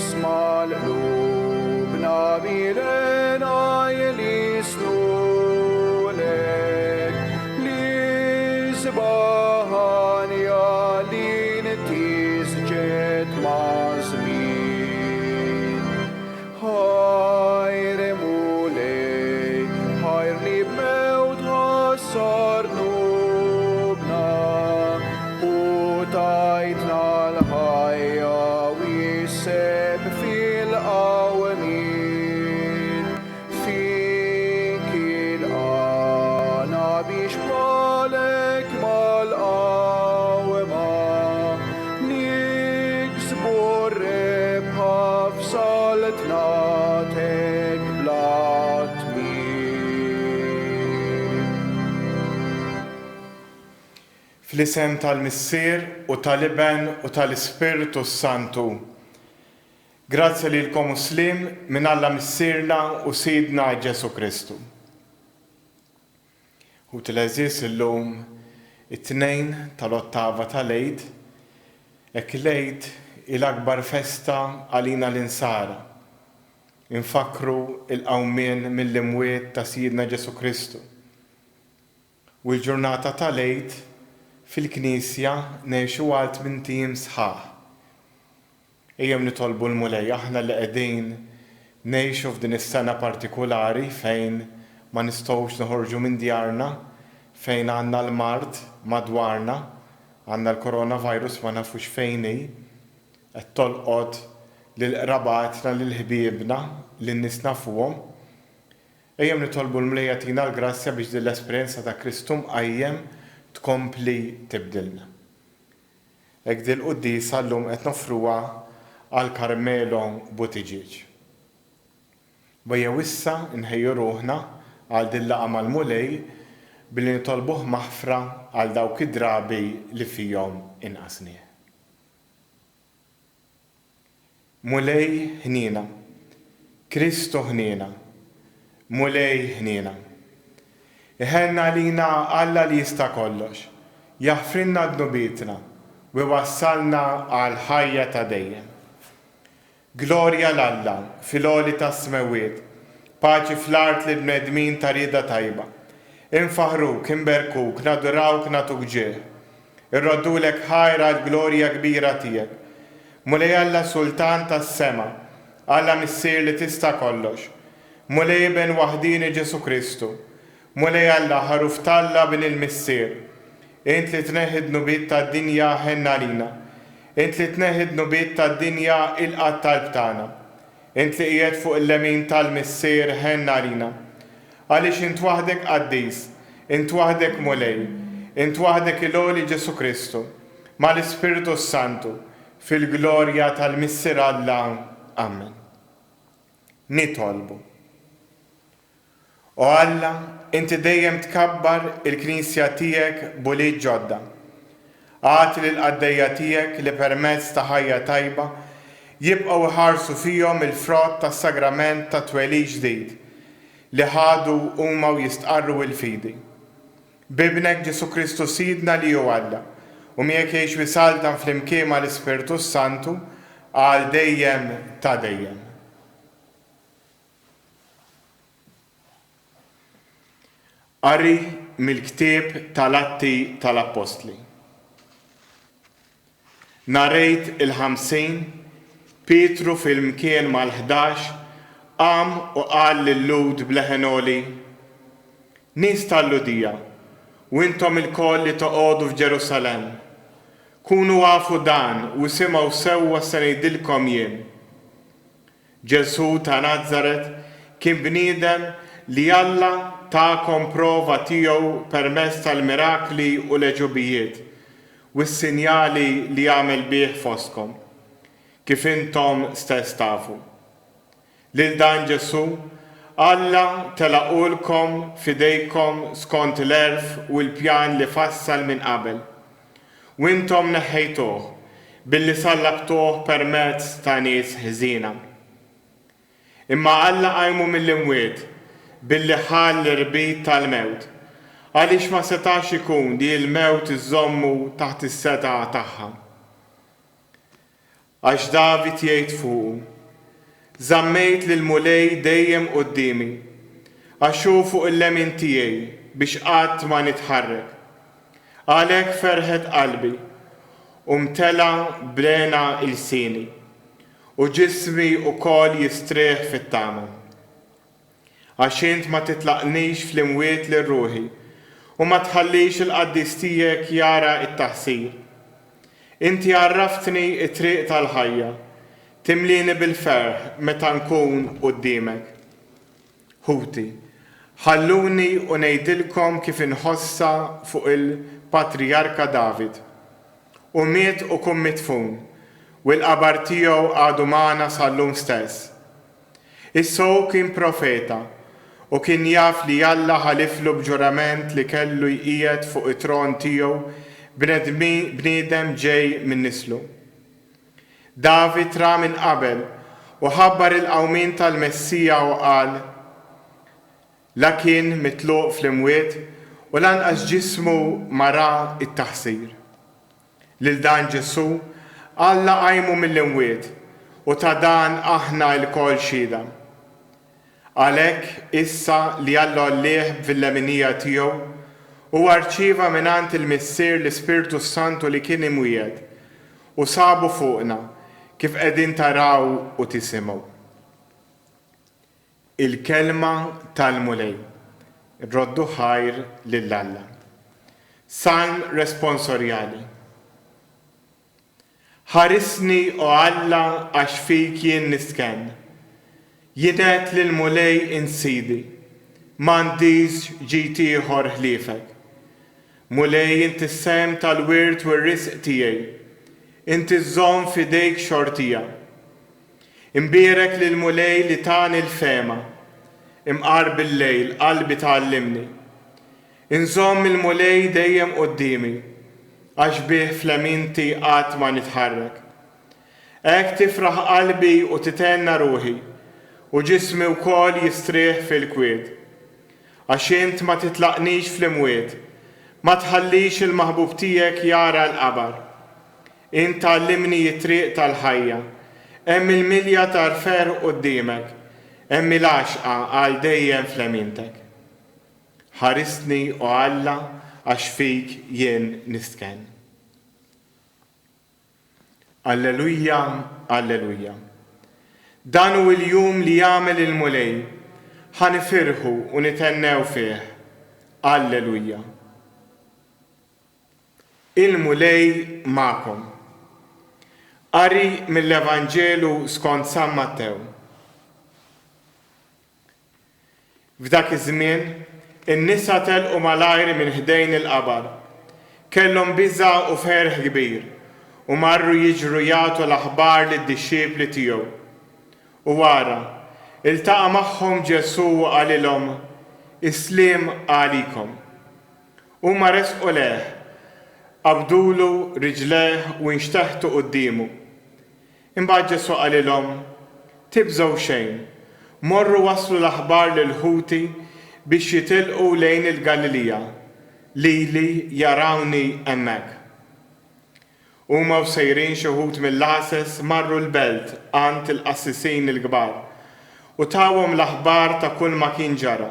Isma' l-qlubna bil-hena jlisnulek l-isbaħ għanja li ntisġet maż-żmien. Ħajr Mulej, ħajr li b'mewt ħassar dnubna u tajtna l-ħajja wiseb fil-qawmien. Fik ilqagħna biex bħalek mal-qawma niksbu r-rebħa f'saltnatek bla tmiem. Fl-isem tal-Missier u tal-Iben u tal-Ispirtu s-Santu. Grazzja lilkom u sliem minn Alla Missierna u Sidna Ġesù Kristu. Ħuti l-għeżież illum it-Tnejn tal-Ottava tal-Għid, hekk l-Għid hi l-akbar festa għalina l-Insara. Infakkru l-qawmien mill-imwiet ta' Sidna Ġesù Kristu. U l-ġurnata tal-Għid fil-Knisja ngħixu għal tmint ijiem sħaħ. Ejjew nitolbu l-Mulej, aħna li qegħdin ngħixu f'din is-sena partikulari fejn ma nistgħux noħorġu minn djarna, fejn għandna l-mard madwarna, għandna l-coronavirus ma nafux fejn hi, qed tolqot lil qrabatna, lil ħbiebna, lin-nies nafuhom. Ejjew nitolbu l-Mulej jagħtina l-grazzja biex din l-esperjenza ta' Kristu mqajjem tkompli tibdilna. Hekk dil-quddiesa llum qed noffruha għal Carmelo Buttigieg. B'ejjew issa nħejju ruħna għal dil-laqgħa mal-Mulej billi nitolbuh maħfra għal dawk id-drabi li fihom inqasnieh. Mulej ħniena. Kristu ħniena. Mulej ħniena. Iħenn għalina Alla li jista' kollox, jaħfrilna dnubietna u jwassalna għall-ħajja ta' dejjem. Glorja 'l Alla fil-għoli tas-smewwiet, paċi fl-art lill-bnedmin ta' rieda tajba. Infaħħruk, inberkuk, nadurawk, nagħtuk ġieħ. Irroddulek ħajr għall-glorja kbira tiegħek. Mulej Alla Sultan tas-sema, Alla Missier li tista' kollox. Mulej Iben waħdieni Ġesù Kristu. Mulej Alla Ħaruf t'Alla Bin il-Missier. Int li tneħħi d-dnubiet tad-dinja ħenn għalina. Int li tneħħi d-dnubiet tad-dinja ilqa' t-talb tagħna. Int li qiegħed fuq il-lemin tal-Missier ħenn għalina. Għaliex int waħdek qaddis, int waħdek Mulej, int waħdek il-Għoli Ġesù Kristu, mal-Ispirtu s-Santu, fil-glorja tal-Missier Alla. Ammen. Nitolbu. O Alla, inti dejjem tkabbar il-Knisja tiegħek b'ulied ġodda. Agħti lill-qaddejja tiegħek li permezz ta' ħajja tajba jibqgħu jħarsu fihom il-frott tas-sagrament tat-twelid ġdid li ħadu huma u jistqarru il-fidi. B'Ibnek Ġesù Kristu Sidna li hu Alla, u miegħek jgħix u jsaltan flimkien mal-Ispirtu s-Santu għal dejjem ta' dejjem. Qari mill-ktieb tal-Atti tal-Appostli. Nhar Għid il-Ħamsin, Pietru filmkien mal-Ħdax qam u qal lil-Lhud b'leħen għoli, Nies tal-Lhudija, u intom ilkoll li toqogħdu f'Ġerusalemm, kunu afu dan u isimgħu sewwa x'se ngħidilkom jien. Ġesù ta' Nazaret kien bniedem li Alla takom prova tiegħu permezz tal-mirakli u l-għeġubijiet u s-sinjali li għamel bih fostkom, kif intom stess tafu. Lil dan Ġesù, Alla telaqulkom f'idejkom skont l-għerf u l-pjan li fassal minn qabel. U intom neħħejtuh, billi sallabtuh permezz ta' nies ħżiena. Imma Alla qajmu mill-imwiet billi ħa l-irbit tal-mewt, għaliex ma setax ikun li l-mewt iżżommu taħt is-setgħa tagħha. Għax David jgħid fuqu, Żammejt lill-Mulej dejjem quddiemi, għax hu fuq il-lemin tiegħi biex qatt ma nitħarrek. Għalhekk ferħet qalbi, u mtela b'hena ilsieni, u ġismi wkoll jistrieħ fit-tama. Għax int ma titlaqnix fl-imwiet lil ruħi, u ma tħallix il-qaddis tiegħek jara t-taħsir. Inti għarraftni t-triq tal-ħajja, timlieni bil-ferħ meta nkun quddiemek. Ħuti, ħalluni u ngħidilkom kif inħossha fuq il-patrijarka David. Hu miet u kum midfun, u l-qabar tiegħu għadu magħna sal-lum stess. Issa hu kien profeta, u kien jaf li Alla ħaliflu b'ġurament li kellu jqiegħed fuq it-tron tiegħu bniedem ġej minn nislu. David ra minn qabel u ħabbar il-qawmien tal-Messija u qal, La kien mitluq fl-imwiet u lanqas ġismu ma ra t-taħsir. Lil dan Ġesù, Alla qajmu mill-imwiet, u ta' dan aħna lkoll xhieda. Għalhekk, issa li Alla għollieh b'villeminija tiegħu, huwa rċieva mingħand il-Missier l-Ispirtu s-Santu li kien imwiegħed, u sabu fuqna, kif qegħdin taraw u tisimgħu. Il-Kelma tal-Mulej. Roddu ħajr lil Alla. Salm Responsorjali. Ħarisni, o Alla, għax fik jien nistkenn. Jien għedt lill-Mulej int Sidi, m'għandix ġid ieħor ħliefek. Mulej int is-sehem tal-wirt u r-risq tiegħi, inti żżomm f'idejk xortija. Imbierek lill-Mulej li tani l-fehma, imqar bil-lejl qalbi tgħallimni. Inżomm il-Mulej dejjem quddiemi, għax bih f'leminti qatt ma nitħarrek. Hekk tifraħ qalbi u tithenna ruħi, u ġismi wkoll jistrieħ fil-kwiet. Għax int ma titlaqnix fl-imwiet, ma tħallix il-maħbub tiegħek jara l-qabar. Int tgħallimni t-triq tal-ħajja. Hemm il-milja tal-ferħ quddiemek, hemm il-għaxqa għal dejjem f'lemintek. Ħarisni, o Alla, għax fik jien nistkenn. Alleluja, alleluja. Dan hu l-jum li għamel il-Mulej, ħa nifirħu u nithennew fih. Alleluja. Il-Mulej magħkom. Qari mill-Evanġelu skont San Mattew. F'dak iż-żmien, in-nisa telqu malajr minn ħdejn il-qabar. Kellhom biża' u ferħ kbir, u marru jiġru jagħtu l-aħbar lid-dixxipli tiegħu. U ara, iltaqa' magħhom Ġesù u qalilhom, Is-sliem għalikom. Huma resqu lejh, qabdulu riġlejh u inxteħtu quddiemu. Imbagħad Ġesù qalilhom, Tibżgħu xejn, morru wasslu l-aħbar lil ħuti biex jitilqu lejn il-Galilija, lili jarawni hemmhekk. Huma u sejrin xi wħud mill-għases marru l-belt għand il-qassisin il-kbar u tawhom l-aħbar ta' kulma kien ġara.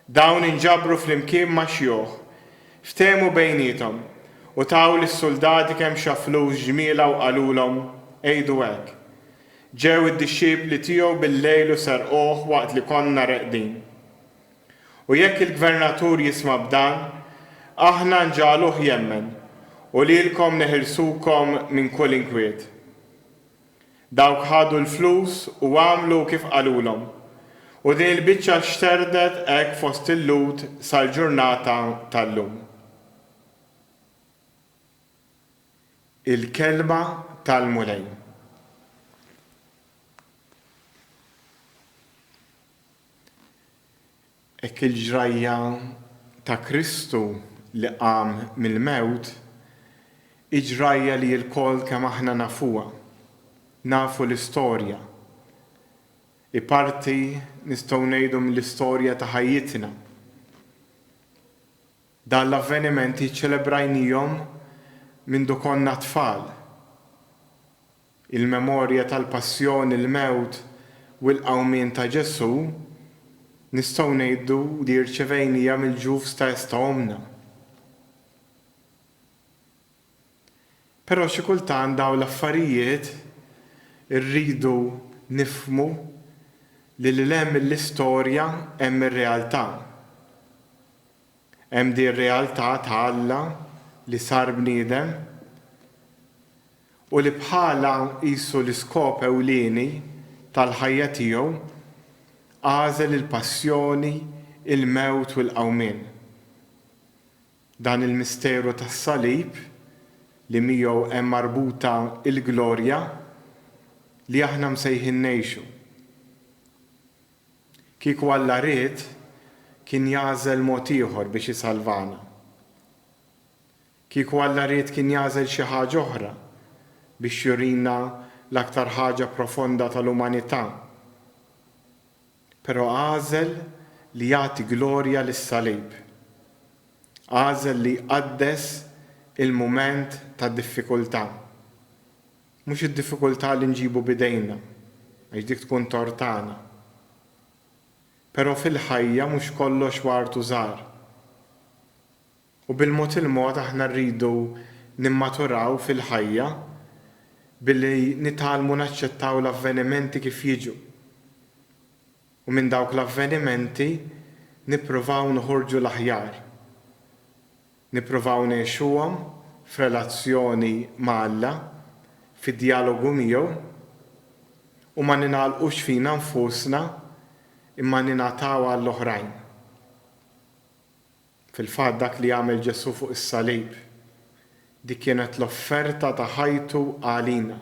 Dawn inġabru flimkien max-xjuħ, ftehmu bejniethom, u taw lis-suldati kemxa flus ġmielha u qalulhom, Għidu hekk, 'Ġew id-dixxipli tiegħu billejl u serquh waqt li konna reqdin. U jekk il-gvernatur jisma' b'dan, aħna nġagħluh jemmen, u lilkom neħilsukom minn kull inkwiet. Dawk ħadu l-flus u għamlu kif qalulhom. U din il-biċċa xterdet hekk fost il-Lhud sal-ġurnata tal-lum. Il-Kelma tal-Mulej. Hekk il-ġrajja ta' Kristu li qam mill-mewt hi ġrajja li lkoll kemm aħna nafuha. Nafu l-istorja. Hi parti, nistgħu ngħidu, mill-istorja ta' ħajjitna. Dan l-avvenimenti ċċelebrajnihom mindu konna tfal. Il-memorja tal-passjoni, il-mewt u l-qawmien ta' Ġesù nistgħu ngħidu li rċevejniha mill-ġuf stess ta' ommna. Però xi kultant dawn l-affarijiet irridu nifhmu li lil hemm mill-istorja hemm ir-realtà. Hemm din ir-realtà ta' Alla li sar bniedem u li bħala qisu l-iskop ewlieni tal-ħajja tiegħu għażel il-passjoni, il-mewt u l-qawmien. Dan il-misteru tas-salib li miegħu hemm marbuta l-glorja li aħna msejħin ngħixu. Kieku Alla ried, kien jagħżel mod ieħor biex isalvana. Kieku Alla ried kien jagħżel xi ħaġa oħra biex jurina l-aktar ħaġa profonda tal-umanità. Però għażel li jagħti glorja lis-salib. Għażel li jqaddes il-mument ta' diffikultà. Mhux id-diffikultà li nġibu b'idejna, għax dik tkun tort tagħna. Però fil-ħajja mhux kollox ward u żahar. U bil-mod il-mod aħna rridu nimmaturaw fil-ħajja billi nitgħallmu naċċettaw l-avvenimenti kif jiġu. U minn dawk l-avvenimenti nippruvaw noħorġu l-aħjar. Nippruvaw ngħixuhom f'relazzjoni ma' Alla, fi djalogu miegħu, u ma ningħalqux fina nfusna imma ningħataw għall-oħrajn. Fil-fatt dak li għamel Ġesù fuq is-salib, dik kienet l-offerta ta' ħajtu għalina.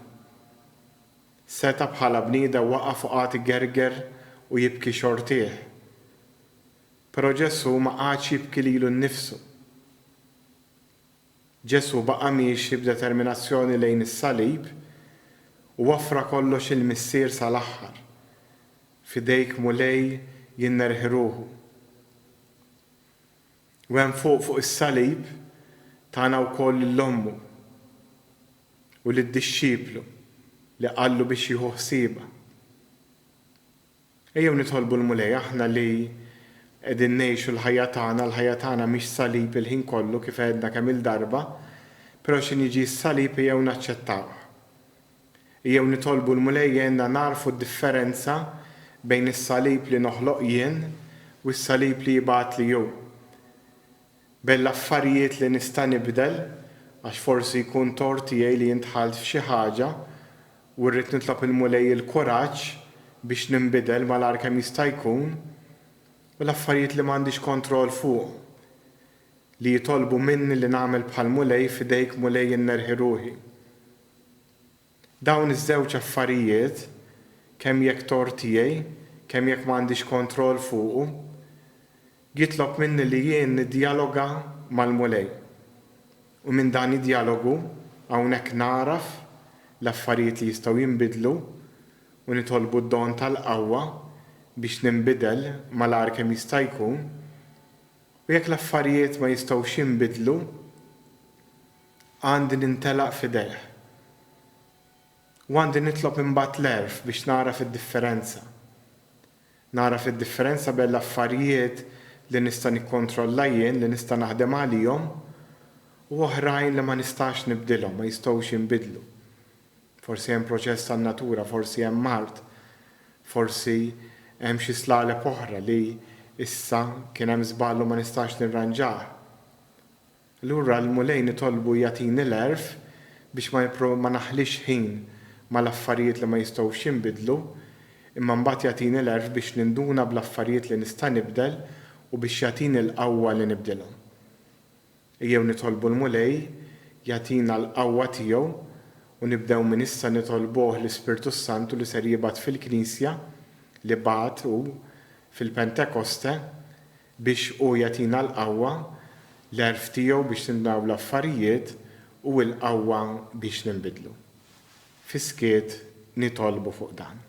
Seta' bħala bniedem waqaf u qagħad igerger u jibki xortih. Però Ġesù ma qagħadx jibki lilu nnifsu. Ġesù baqa' miexi b'determinazzjoni lejn is-salib u offra kollox il-Missier sal-aħħar. F'idejk Mulej jien nerħi ruħu. U hemm fuq fuq is-salib tana wkoll lil ommu u lid-dixxiplu li qallu biex jieħu ħsiebha. Ejjew nitolbu l-Mulej aħna li qegħdin ngħixu l-ħajja tagħna, l-ħajja tagħna mhix salib il-ħin kollu kif għedna kemm-il darba, però x'inhi jiġi s-salib ejjew naċċettawh. Ejjew nitolbu l-Mulej jgħinna nagħrfu d-differenza bejn is-salib li noħloq jien u s-salib li jibgħatli hu. Bejn l-affarijiet li nista' nibdel, għax forsi jkun tort tiegħi li jien dħalt f'xi ħaġa u rrid nitlob il-Mulej il-kuraġġ biex ninbidel malajr kemm jista' jkun, u l-affarijiet li m'għandix kontroll fuqhom, li jitolbu minni li nagħmel bħall-Mulej f'idejk Mulej jien nerħi ruħi. Dawn iż-żewġ affarijiet, kemm jekk tort tiegħi, kemm jekk m'għandix kontroll fuqu, jitlob minni li jien niddjaloga mal-Mulej. U minn dan id-djalogu, hawnhekk nagħraf l-affarijiet li jistgħu jinbidlu u nitolbu d-don tal-qawwa biex ninbidel malajr kemm jista' jkun, u jekk l-affarijiet ma jistgħux jinbidlu, Għandi nintelaq f'idejh. U għandi nitlob imbagħad l-għerf biex nagħraf id-differenza. Nagħraf id-differenza bejn l-affarijiet li nista' nikkontrolla jien, li nista' naħdem għalihom, u oħrajn li ma nistax nibdilhom, ma jistgħux jinbidlu. Forsi hemm proċess tan-natura, forsi hemm mard, forsi hemm xi slaleb oħra li issa kien hemm żball u ma nistax nirranġah. Allura l-Mulej nitolbu jagħtini l-għerf biex ma ma naħlix ħin mal-affarijiet li ma jistgħux jinbidlu, imma mbagħad jagħtini l-għerf biex ninduna bl-affarijiet li nista' nibdel u biex jagħtini l-qawwa li nibdilhom. Ejjew nitolbu l-Mulej jagħtina l-qawwa tiegħu u nibdew minn issa nitolbuh l-Ispirtu s-Santu li ser jibgħat fil-Knisja li bagħat hu fil-Pentekoste biex hu jagħtina l-qawwa, l-għerf tiegħu biex nindunaw bl-affarijiet u l-qawwa biex ninbidlu. Fis-skiet nitolbu fuq dan.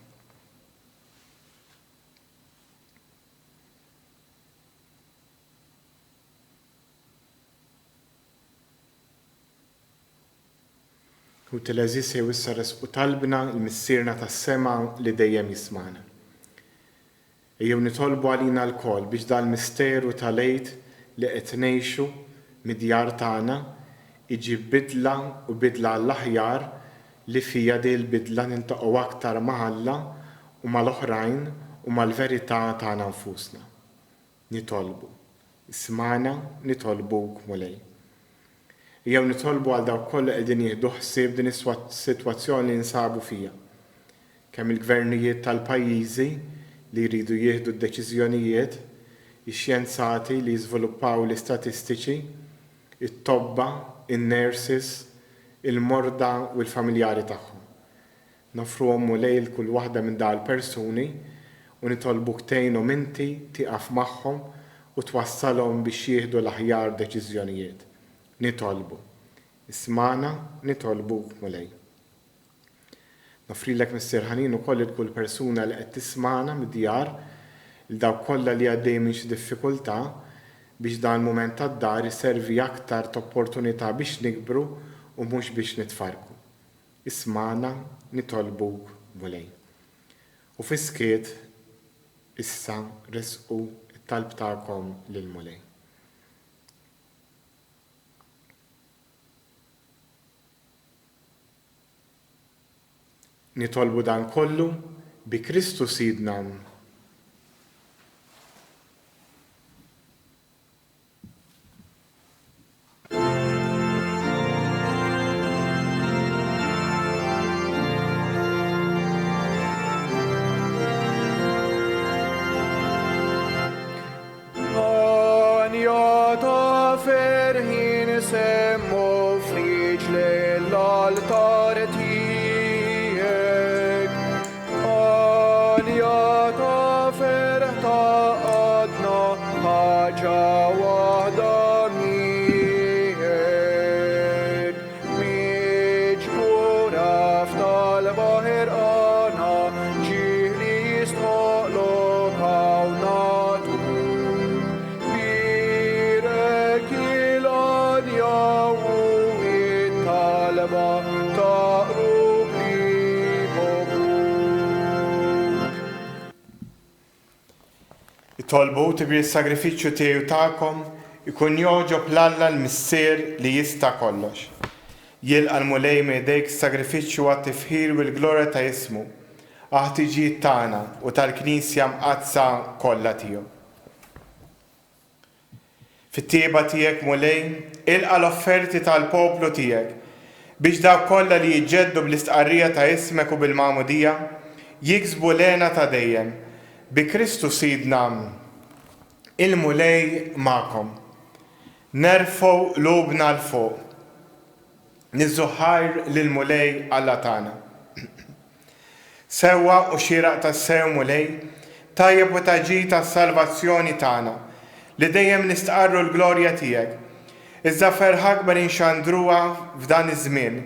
Ħuti l-għeżież ejjew issa ressqu talbna 'l Missierna tas-sema li dejjem jismagħna. Ejjew nitolbu għalina lkoll biex dal-misteru tal-Għid li qed ngħixu mid-djar tagħna jġib bidla u bidla għall-aħjar li fiha din il-bidla niltaqgħu aktar ma' Alla u mal-oħrajn u mal-verità tagħna nfusna. Nitolbu. Ismagħna, nitolbuk, Mulej. Ejjew nitolbu għal dawk kollha li qegħdin jieħdu ħsieb din is-sitwazzjoni li ninsabu fiha. Kemm il-gvernijiet tal-pajjiżi li jridu jieħdu d-deċiżjonijiet, ix-xjenzati li jiżviluppaw l-istatistiċi, it-tobba, in-nurses, il-morda u l-familjari tagħhom. Noffruhom Mulej 'l kull waħda minn dawn il-persuni u nitolbuk tgħinhom inti tieqaf magħhom u twassalhom biex jieħdu l-aħjar deċiżjonijiet. Nitolbu. Ismagħna, nitolbuk Mulej. Noffrilek Missier Ħanin ukoll lil kull persuna li qed tismagħna mid-djar, lil dawk kollha li għaddejjin minn xi diffikultà, biex dan il-mument tad-dar iservi aktar t'opportunità biex nikbru u mhux biex nitfarrku. Ismagħna, nitolbuk, Mulej. U fis-skiet, issa ressqu t-talb tagħkom lill-Mulej. Nitolbu dan kollu bi Kristu Sidna. Għanja ta' ferħin semmu f'riġlejn l-altar tiegħek. Għanja ta' ferħ tgħaqqadna ħaġa waħda miegħek. Miġbura f'talba ħerqana, ġieħ li jistħoqlok hawn nagħtuk. Bierek il-għanja u t-talba ta' qlub li jħobbuk. Itolbu tibri s-sagrifiċċju tiegħi u tagħkom ikun jogħġob 'l Alla l-Missier li jista' kollox. Jilqa' l-Mulej minn idejk s-sagrifiċċju għat-tifħir u l-glorja ta' ismu, għall-ħtiġijiet tagħna u tal-Knisja mqaddsa kollha tiegħu. Fit-tjieba tiegħek, Mulej, ilqa' l-offerti tal-poplu tiegħek, biex dawk kollha li jiġġeddu bl-istqarrija ta' ismek u bil-magħmudija, jiksbu l-hena ta' dejjem. Bi Kristu Sidna. Il-Mulej magħkom. Nerfgħu qlubna 'l fuq. Niżżu ħajr lill-Mulej Alla tagħna. Sewwa u xieraq tassew, Mulej, tajjeb u ta' ġid għas-salvazzjoni tagħna, li dejjem nistqarru l-glorja tiegħek, iżda ferħ akbar inxandruha f'dan iż-żmien,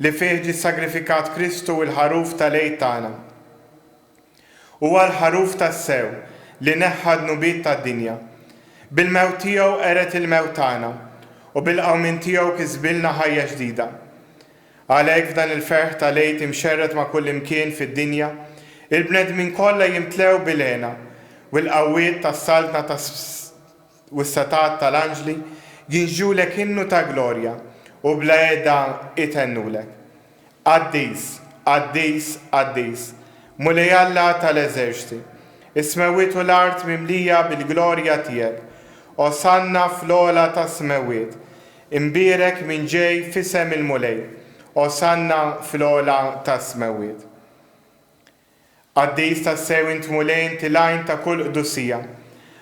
li fih ġie ssagrifikat Kristu il-Ħaruf tal-Għid tagħna. Huwa l-Ħaruf tassew li neħħa d-dnubiet tad-dinja. Bil-mewt tiegħu qered il-mewt tagħna, u bil-qawmien tiegħu kisbilna ħajja ġdida. Għalhekk f'dan il-ferħ tal-Għid imxerred ma' kullimkien fid-dinja, il-bnedmin kollha jimtlew bil-hena, u l-qawwiet tas-saltna tas u s-setgħat tal-anġli jinxġulek innu ta' glorja u bla heda itennulek. Qaddis, qaddis, qaddis, Mulej Alla tal-eżerċti, is-smewwiet u l-art mimlija bil-glorja tiegħek. Osanna fl-ogħla tas-smewwiet. Imbierek min ġej f'isem il-Mulej. Osanna fl-ogħla tas-smewwiet. Qaddis tassew int Mulej inti l-għajn ta' kull qdusija.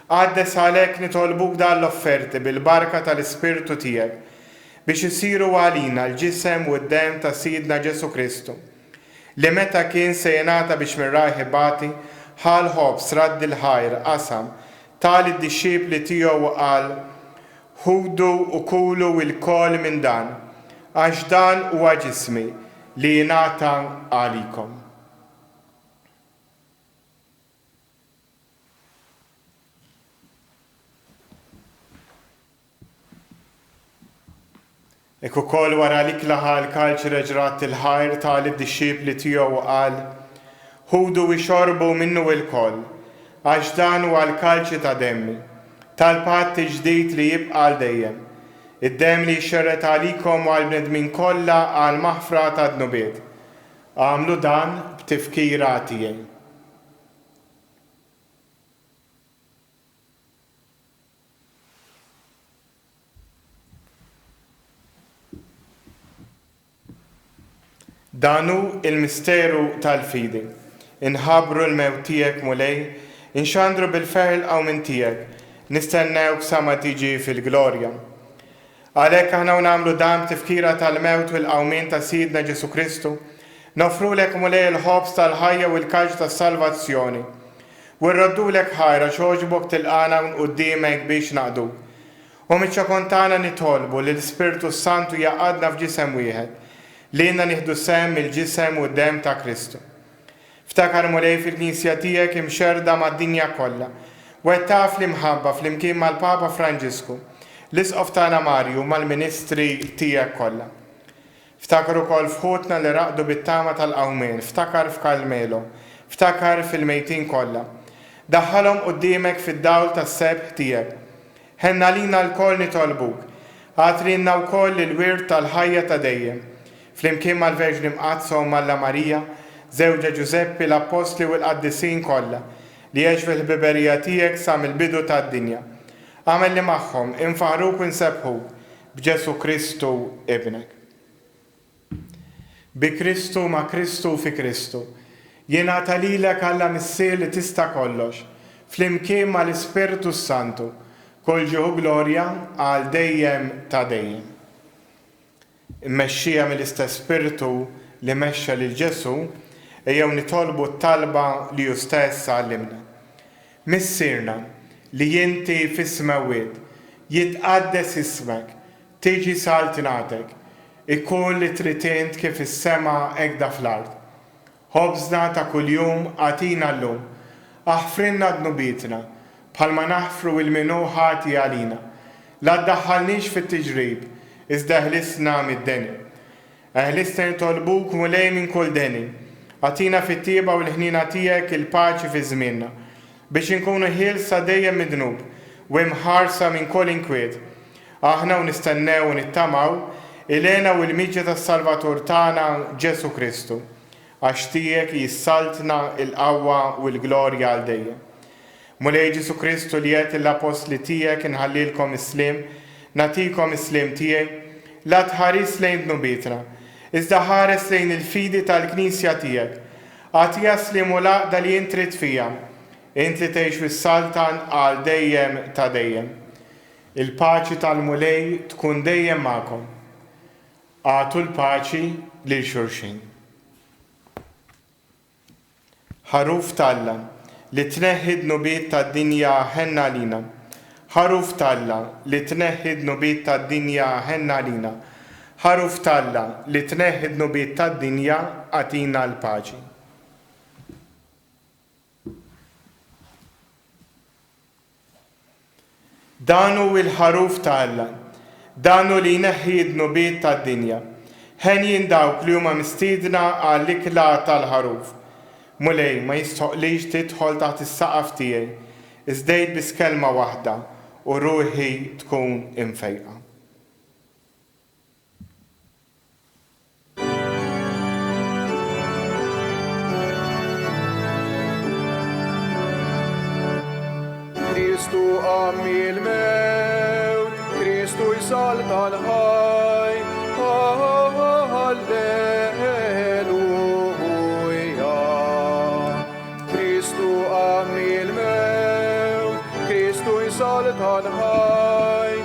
Qaddes għalhekk nitolbuk dan l-offerti bil-barka tal-Ispirtu tiegħek, biex isiru għalina l-ġisem u d-demm ta' Sidna Ġesù Kristu, li meta kien se jingħata biex minn rajh ibati, ħa l-ħobż, radd il-ħajr, qasam, ta lid-dixxipli tiegħu u qal, Ħudu u kulu ilkoll minn dan, għax dan huwa ġismi li jingħata għalikom. Hekk ukoll wara l-ikla ħa l-kalċi reġa' radd il-ħajr ta lid-dixxipli tiegħu u qal, Ħudu u ixorbu minnu ilkoll, għax dan huwa l-kalċi ta' demmi, tal-patt il-ġdid li jibqa' għal dejjem, id-demm li jixxerred għalikom u għall-bnedmin kollha għall-maħfra tad-dnubiet. Agħmlu dan b'tifkira tiegħi. Dan hu l-misteru tal-fidi. Inħabbru l-mewt tiegħek, Mulej, inxandru bil-ferħ il-qawmien tiegħek, nistennewk sa ma tiġi fil-glorja. Għalhekk aħna u nagħmlu dan b'tifkira tal-mewt u l-qawmien ta' Sidna Ġesù Kristu, noffrulek, Mulej, il-ħobż tal-ħajja u l-kalċ tas-salvazzjoni. U rroddulek ħajr għax għoġbok tilqagħna hawn quddiemek biex naqduk. U miċ-ċokon tagħna nitolbu li l-Ispirtu s-Santu jgħaqqadna f'ġisem wieħed, lilna nieħdu sehem mill-ġisem u d-demm ta' Kristu. Ftakar Mulej fil-Knisja tiegħek imxerrda mad-dinja kollha, wettaqha fl-imħabba flimkien mal-Papa Franġisku, l-Isqof tagħna Marju u mal-ministri tiegħek kollha. Ftakar ukoll f'ħutna li raqdu bit-tama tal-qawmien, ftakar f'Carmelo, ftakar fil-mejtin kollha. Daħħalhom quddiemek fid-dawl tas-sebħ tiegħek. Ħenn għalina lkoll nitolbuk. Agħti lilna wkoll il-wirt tal-ħajja ta' dejjem. Flimkien mal-Verġni Mqaddsa Omm Alla Marija, żewġha Ġużeppi, l-Appostli u l-qaddisin kollha, li għexu fil-ħbiberija tiegħek sa mill-bidu tad-dinja. Agħmel li magħhom infaħħruk u nsebbħuk B'Ġesù Kristu, Ibnek. Bi Kristu, ma' Kristu u fi Kristu, jingħata lilek Alla Missier li tista' kollox, flimkien ma' l-Ispirtu s-Santu, kull ġieħ u glorja għal dejjem ta' dejjem. Immexxija mill-istess Spirtu li mexxa lil Ġesù, ejjew nitolbu t-talba li hu stess għallimna. Missierna, li inti fis-smewwiet, jitqaddes ismek, tiġi saltnatek, ikun li trid int kif fis-sema hekda fl-art. Ħobżna ta' kuljum agħtina llum. Aħfrilna dnubietna, bħalma naħfru 'l min hu ħati għalina. La ddaħħalniex fit-tiġrib, iżda eħlisna mid-deni. Eħlisna nitolbuk, Mulej, minn kull deni. Agħtina fit-tjieba u l-ħniena tiegħek il-paċi fi żmienna, biex inkunu ħielsa dejjem mid-dnub u imħarsa minn kull inkwiet, aħna u nistennew u nittamaw il-hena u l-miġja tas-Salvatur tagħna Ġesù Kristu, għax tiegħek hi s-saltna, il-qawwa u l-glorja għal dejjem. Mulej Ġesù Kristu li għedt lill-Appostli tiegħek inħallilkom is-sliem, nagħtikom is-sliem tiegħi, la tħaris lejn dnubietna, iżda ħares lejn il-fidi tal-Knisja tiegħek. Agħtiha s-sliem u l-għaqda li int trid fiha, int li tgħix u ssaltan għal dejjem ta' dejjem. Il-paċi tal-Mulej tkun dejjem magħkom. Agħtu l-paċi lil xulxin. Ħaruf t'Alla, li tneħħi d-dnubiet tad-dinja ħenn għalina. Ħaruf t'Alla, li tneħħi d-dnubiet tad-dinja ħenn għalina. Ħaruf t'Alla, li tneħħi d-dnubiet tad-dinja agħtina l-paċi. Dan hu l-Ħaruf ta' Alla. Dan hu li jneħħi d-dnubiet tad-dinja. Henjin dawk li huma mistiedna għall-ikla tal-Ħaruf. Mulej, ma jistħoqqlix tidħol taħt is-saqaf tiegħi, iżda għid biss kelma waħda u ruħi tkun imfejqa. Kristu qam mill-mewt, Kristu jsaltan ħaj. Alleluja. Kristu qam mill-mewt, Kristu jsaltan ħaj.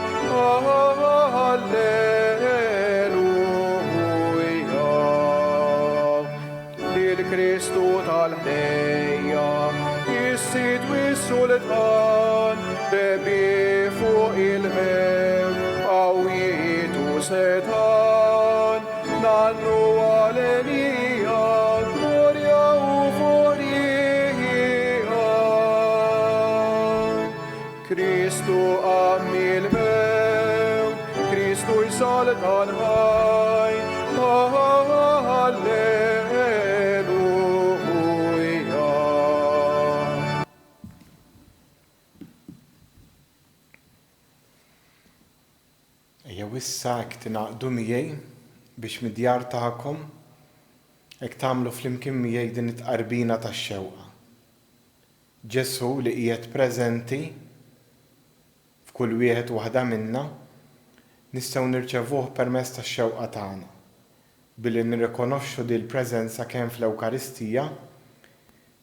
Alleluja. Lil Kristu tal-ħlejja, is-Sid u s-Sultan, rebbieħ fuq il-mewt, qawwiet u setgħan, ngħannu għalenija, glorja u forija. Kristu qam mill-mewt, Kristu. Sultan ħaj. Alleluja. Ejjew issa hekk tingħaqdu miegħi biex mid-djar tagħkom hekk tagħmlu flimkien miegħi din it-tqarbina tax-xewqa. Ġesù li qiegħed preżenti f'kull wieħed u waħda minna, nistgħu nirċevuh permezz tax-xewqa tagħna, billi nirrikonoxxu din il-preżenza kemm fl-Ewkaristija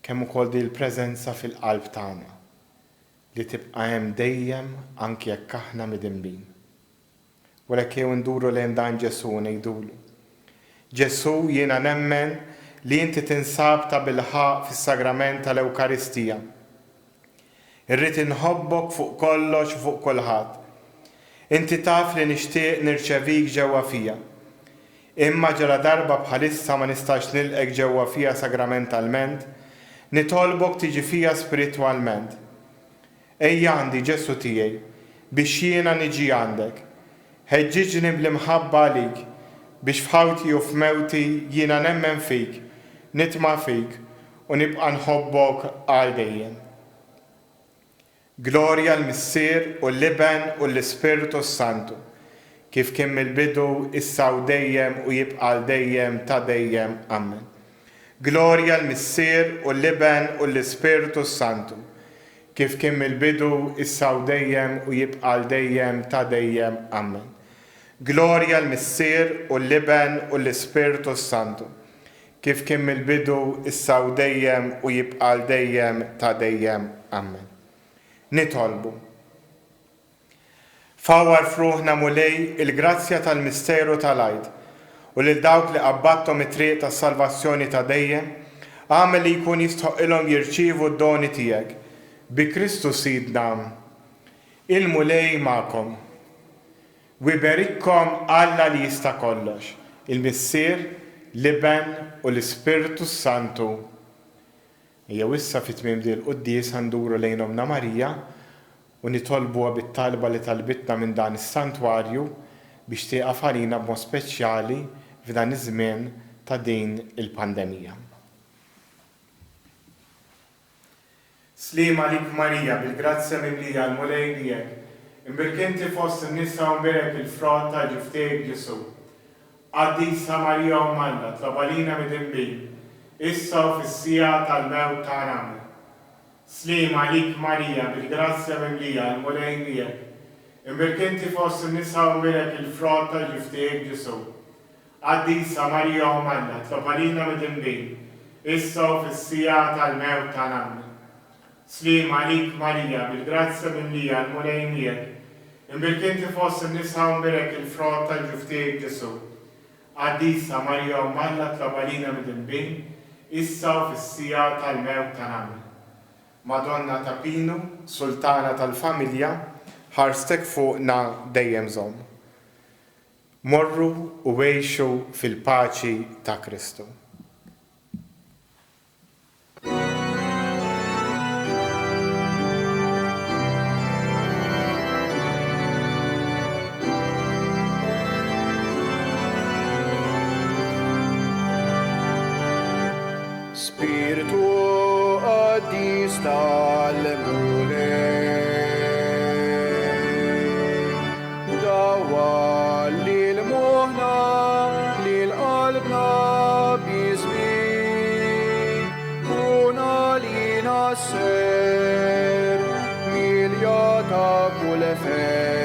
kemm ukoll din il-preżenza fil-qalb tagħna, li tibqa' hemm dejjem anki jekk aħna midinbin. U għalhekk ejjew induru lejn dan Ġesù u ngħidulu, Ġesù jiena nemmen li inti tinsab tabilħaqq fis-Sagrament tal-Ewkaristija. Irrid inħobbok fuq kollox u fuq kulħadd. Inti taf li nixtieq nirċevik ġewwa fija. Imma ġaladarba bħalissa ma nistax nilqgħek ġewwa fija sagramentalment, nitolbok tiġi fija spiritwalment. Ejja għandi, Ġesù tiegħi, biex jiena niġi għandek. Ħeġġiġni bl-imħabba għalik, biex f'ħawti u f'mewti jiena nemmen fik, nitma' fik, u nibqa' nħobbok għal dejjem. Glorja l-Missier u l-Iben u l-Ispirtu s-Santu, kif kien mill-bidu, issa u dejjem u jibqa' għal dejjem ta' dejjem. Ammen. Glorja l-Missier u l-Iben u l-Ispirtu s-Santu, kif kien mill-bidu, issa u dejjem u jibqa' għal dejjem ta' dejjem. Ammen. Glorja l-Missier u l-Iben u l-Ispirtu s-Santu, Kif kien mill-bidu, issa u dejjem, u jibqa' għal dejjem ta' dejjem. Ammen. Nitolbu. Fawwar f'ruħna, Mulej, il-grazzja tal-misteru tal-Għid, u lil dawk li qabbadthom it-triq tas-salvazzjoni ta' dejjem, agħmel li jkun jistħoqqilhom jirċievu d-doni tiegħek. Bi Kristu Sidna. Il-Mulej magħkom. U jberikkom Alla li jista' kollox, il-Missier, l-Iben u l-Ispirtu s-Santu. Ejjew issa fi tmiem din il-quddiesa nduru lejn Ommna Marija u nitolbuha bit-talba li talbitna minn dan is-santwarju biex tieqaf għalina b'mod speċjali f'dan iż-żmien ta' din il-pandemija. Sliem għalik Marija bil-grazzja mimlija l-Mulej miegħek, imbierk inti fost in-nisa u mbierek il-frott tal-ġuf tiegħek Ġesù. Qaddisa Marija Omm Alla, tlob għalina midinbin, issa u fis-siegħa tal-mewt tagħna Ammen. Sliem għalik Marija bil-grazzja mimlija l-Mulej miegħek, imbierk inti fost in-nisa u mbierek il-frott tal-ġuf tiegħek Ġesù. Qaddisa Marija Omm Alla, tlob għalina midinbin, issa u fis-siegħa tal-mewt tagħna. Ammen. Sliem għalik Marija, bil-grazzja mimlija, l-Mulej miegħek. Imbierk inti fost in-nisa u mbierek il-frott tal-ġuf tiegħek Ġesù. Qaddisa Marija Omm Alla, tlob għalina midinbin, issa u fis-siegħa tal-mewt tagħna. Ammen. Madonna ta' Pinu, Sultana tal-familja, ħarstek fuqna dejjem żomm. Morru u għixu fil-paċi ta' Kristu. Spirtu qaddis tal-Mulej. Dawwal lil moħħna, lil qalbna bi żmien, kun għalina s-ser, milja ta' kull ferħ.